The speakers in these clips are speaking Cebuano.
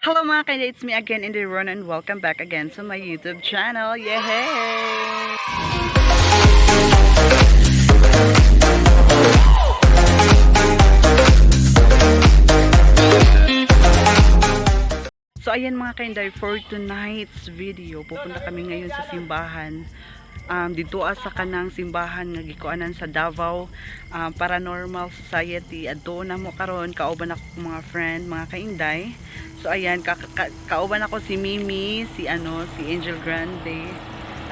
Hello, mga kainday, it's me again, Inday Ron, and welcome back again to my YouTube channel. Yay! So ayan, mga kainday, for tonight's video, pupunta kami ngayon sa simbahan. Dito sa kanang simbahan nga gikuanan sa Davao Paranormal Society. Adto na mo karon, kauban ako mga friend, mga kainday. So ayan, kauban ako si Mimi, si ano, si Angel Grande,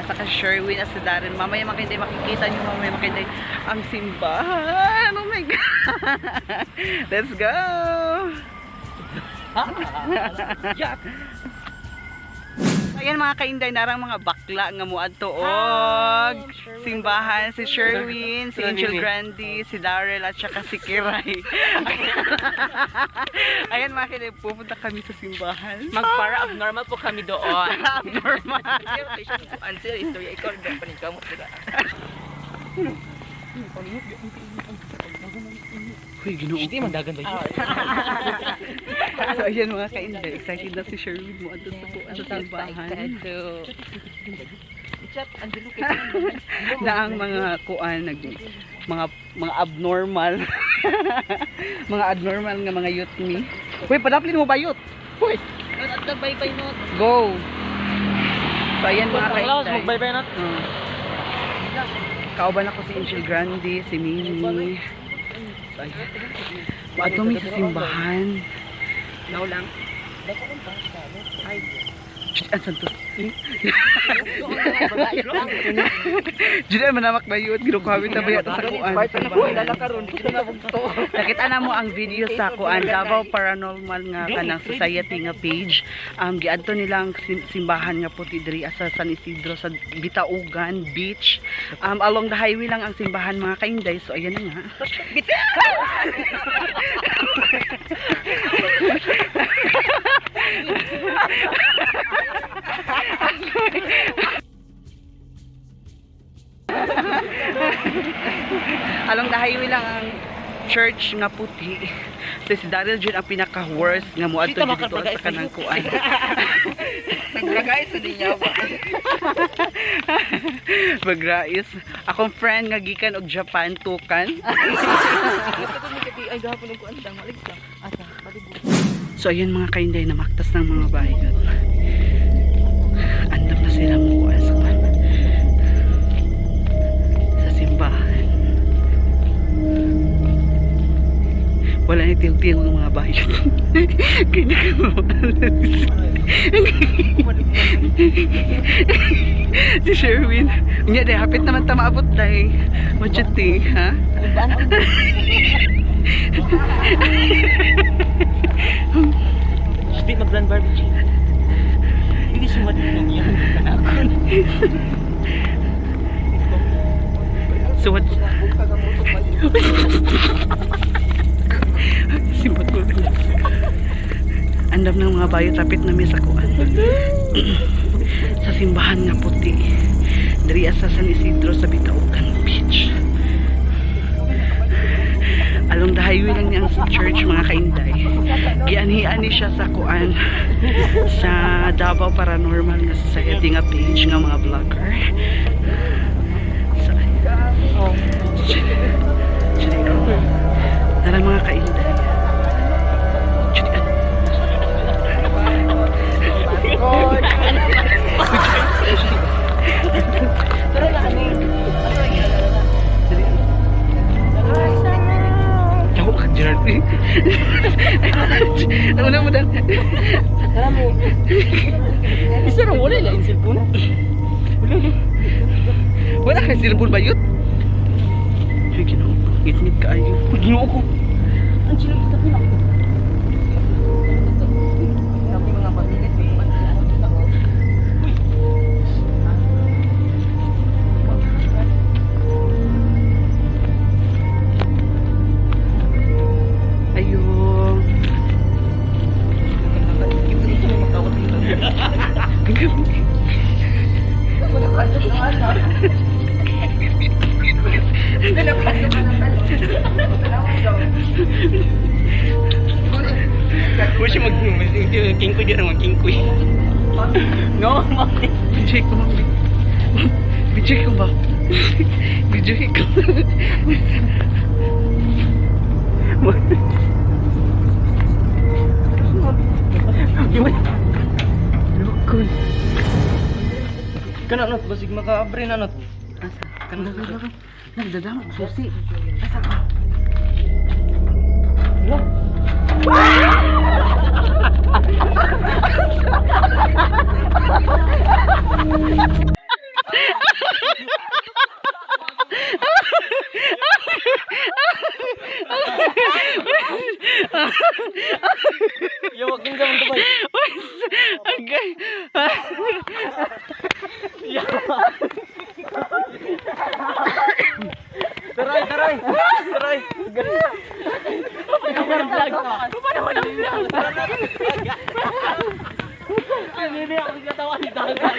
at saka Sherwin at si Darren. Mamaya, mga kainday, makikita niyo mamaya, mga kainday, ang simbahan. Oh my God! Let's go! Yak! Ayan, mga kainday, narang mga bakla nga muadto og simbahan, si Sherwin, si Angel Grande, si Darrell at saka si Kiray. Ayan, mga kainday, pupunta kami sa simbahan. Magpara abnormal po kami doon. Abnormal. Answer istorya ikaw rin pa rin kamot sila. Uy, Ginoo. Hindi man dagan ba? So ayan, mga kainday, excited na si Sherwin mo adto sa simbahan. Chat, ang dulo kay Na ang mga kuan nag mga mga abnormal, mga abnormal nga mga youth me. Uy, padaplin mo ba youth? Uy, At bye bye not. Go! So ayan, mga kainday. Bye bye not. Kauban ako si Angel Grande, si Mimi. So ayan. Maadto mi sa simbahan. Now lang. Ay. Ang santos. Diyan ay manamak ba yun? Ginukuha ta ba yata sa kuan? Nakita na mo ang video sa kuan Davao Paranormal nga kanang society nga page. Giadto nila ang simbahan nga puti diri sa San Isidro sa Bitaugan Beach. Along the highway lang ang simbahan, mga kainday. So ayan na nga. Along the highway lang ang church nga puti. So si Daryl jud ang pinaka worst nga moadto Dito jud dito makapaga sa kanang kuan. Naglagay sa niya ba? Magrais. Akong friend nga gikan og Japan tukan. Ay, gahapon ko andang malig ka. Asa, baligo. So ayun, mga kainday, namaktas ng mga bayot. Andam na sila mukuha sa kuan. Sa simbahan. Wala ni tiyog-tiyog ng mga bayot. Kaya si Sherwin. Nga day, hapit naman ta maabot day. What you think, ha? Hindi maglan barbecue. Hindi siya madunong yan. Kanakon. So what? Simbat ko. Andam ng mga bayo, tapit na mi sa kuan. Sa simbahan nga puti. Diri sa San Isidro sa Bitaugan Beach. Along the highway lang niya ang church, mga kainday. Gianhian ni siya sa kuan sa Davao Paranormal nga Society nga page nga mga vlogger. So, tara, mga kainday. Chidi, Tara na ano. Dali. Ako ka, Gerard. Ang una mo dal. Tara mo. Isa ra wala la in cellphone. Wala na. Wala kay cellphone ba yun? Ay, Ginoo ko. Ngit-ngit ka ayo. Uy, Ginoo ko. Ang chilo isa ko na. Mga pamilya. Ayo. Wala siya mag kingkoy di ra mag kingkoy. No, mami. Video ko ba? Video ko ba? Video ko. Lukon. Kana not basig makaabre na not. Asa? Kana nagdadama og susi. Asa ka? Yo, wag kin sa bay. Okay. Taray, taray. Taray. Paano vlog? Paano mo ng vlog? Hindi ako nagkatawa ni Dagan.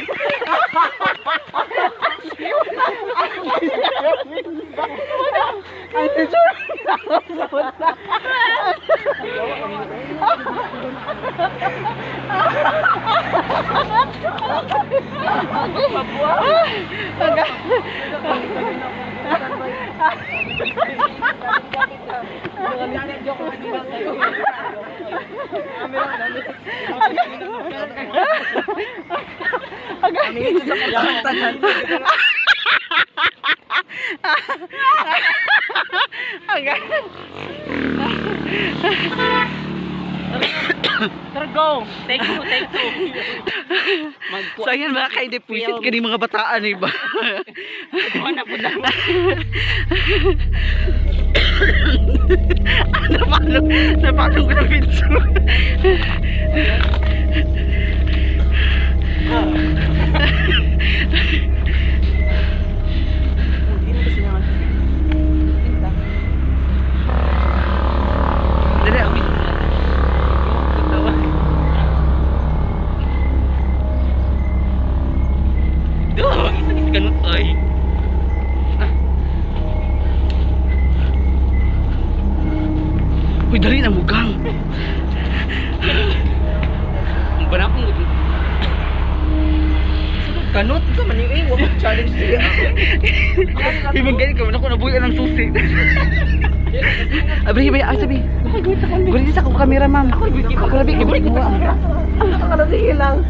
Ay, teacher. Tara, go! Take two, take two. So ayan mga kainde, puisit kini mga bataan eh ba? Magkuha na po na. Napalo, napalo ko ng pinso. Dali, okay. Do, isa ganun ay. Uy, dali na mugang. Ang banapong Kanot sa man eh, wa challenge siya. Ibang ganyan ka, ako nabuhay ng susi. Abri, bay, ay sabi. Gulit sa akong kamera, ma'am. Ako labi, gulit mo. lang.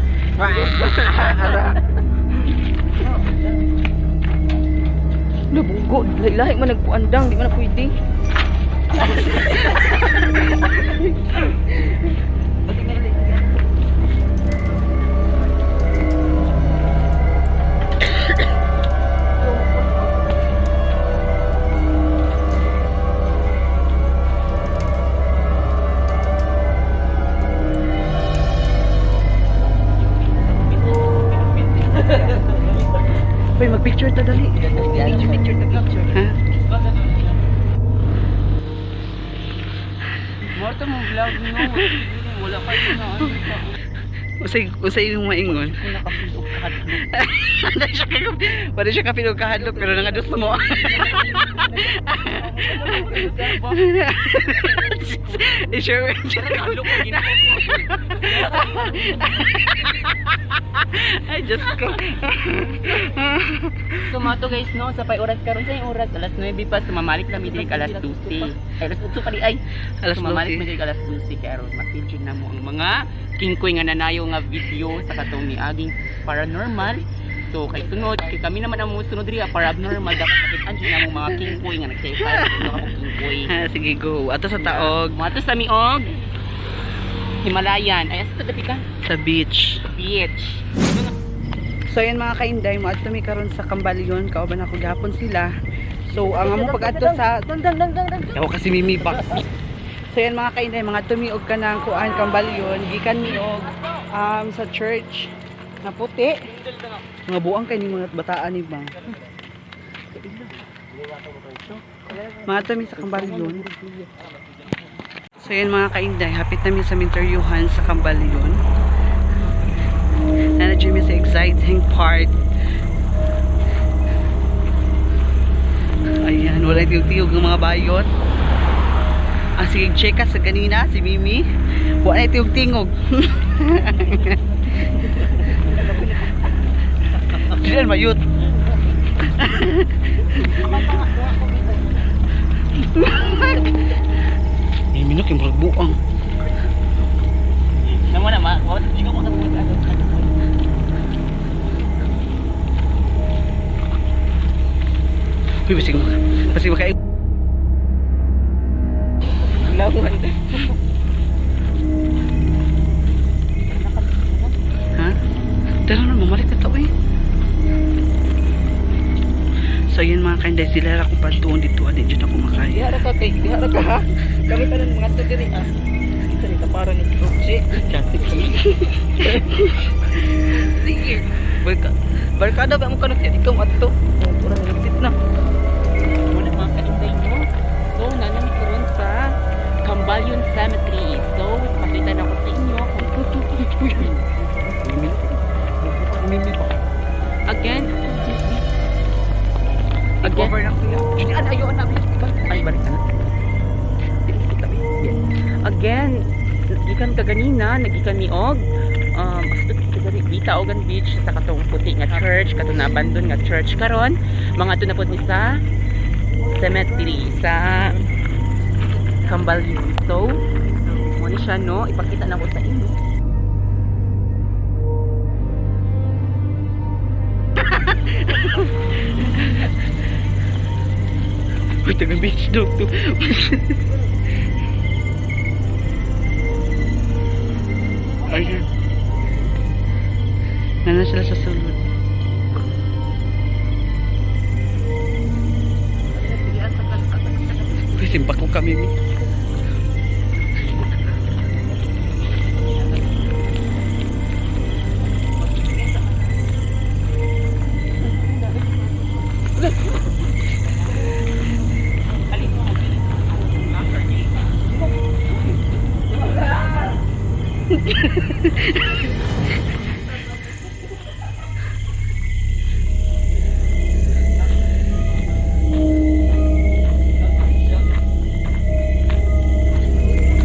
Nabugo, lahi man nagpuandang, di man na pwede. Uy, mag-picture ta dali. Picture, picture, picture. Ha? Morto mo vlog no. Wala pa yun na. Usay, usay yung maingon. Kung nakapilog ka Wala siya wala siya kapilog kahadlok pero nangados mo. I-share. Hadlok ko ginoo. Ay, Diyos ko. So mga to guys no, sa pay oras karon sa yung oras alas 9 pa sumamalik na mi diri alas 12. Ay alas 8 pa di ay. Alas Sumamalik 12. mi diri alas 12 kay aron ma-feature na mo ang mga kingkoy nga nanayo nga video sa katong niaging paranormal. So kay sunod, kay kami naman ang musunod diri paranormal dapat makitaan jud namo mga kingkoy nga nagsaysay mga kingkoy. Ah, sige, go. Ato sa taog, Mga to sa miog Himalayan. Ay asa to ka? sa beach. Beach. So ayan mga kainday, moadto mi karon sa Kambalyon, kauban ako gihapon sila. So ang among pag-adto sa Dang dang dang dang. Ako kasi Mimi box. So ayan mga kainday, mga tumiog ka ng kuan Kambalyon, gikan miog sa church na puti. Mga buang kay ni mga bataan ni ba. Mga tumi sa Kambalyon. So ayan mga kainday, hapit namin sa minteryuhan sa Kambalyon. Nandiyan mi sa exciting part. Ayan, wala tiyog-tiyog ng mga bayot. Ang sige, check sa ganina, si Mimi. Wa na tingog-tingog. Diyan mayut. May minok yung murag buang. Namo na ma, wa di ko makatungod ano. Uy, basig maka. Lawan. Ha? Tara na, mamalik na tao eh. So yun mga kainday, sila ra kung pantuon dito, adi dyan ako makaya. Diha ra ka kay, diha ra ka ha. Kami tanan mga to diri ah. Isa ni kapara ni Roche. Cantik kami. Sige. Barka, barkada ba mo kanot ikaw adto? Ura na exit na. Wala mga kainday no. So nanami karon sa Cambalyon Cemetery. So pakita na ko sa inyo kung again again. Cover lang kuya. Julian, ayaw na. Ay, balik ka na. Again, gikan ka ganina, nagikan mi og asa to diri Bitaogan Beach sa katong puti nga church, katong na-abandon nga church karon. Mga to na pod mi sa cemetery sa Cambalyon. So, mo ni siya no, ipakita na ko sa inyo. Uy, taga beach dog to. Ayun. Nana sila sa sulod. Uy, simpak ko kami. Mi.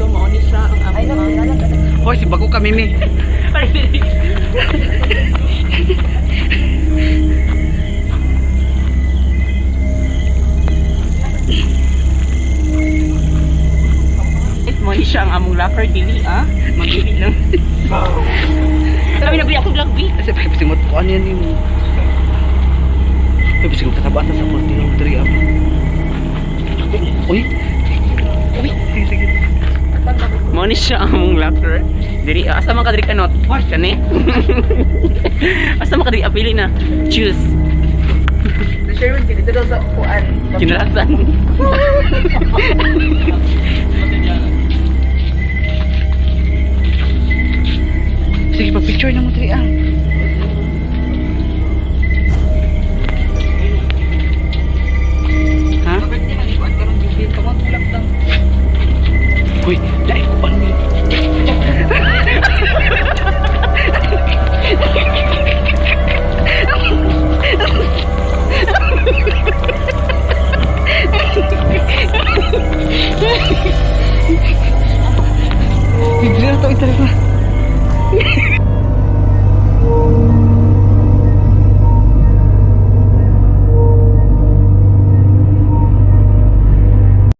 So, mao ni siya ang among Hoy, simpak ko kami mi. Guys, mo ni siya ang among locker dili ah. Magdili lang. Kami nabili ako vlog B. Kasi pa simot ko ano yan yung. Uy, bisig kataba ta sa 1403 apa. Uy. Uy, sige sige. Mo ni siya ang among locker. Diri ah. Asa man ka diri kanot? Kani? Asa man ka diri apili na. Choose. Si Sherwin kini dito sa upuan. Kinalasan. Sige, pa-picture na mo diri ah. Ha? Uy, dai ko pa ni. Hindi na to, itara na.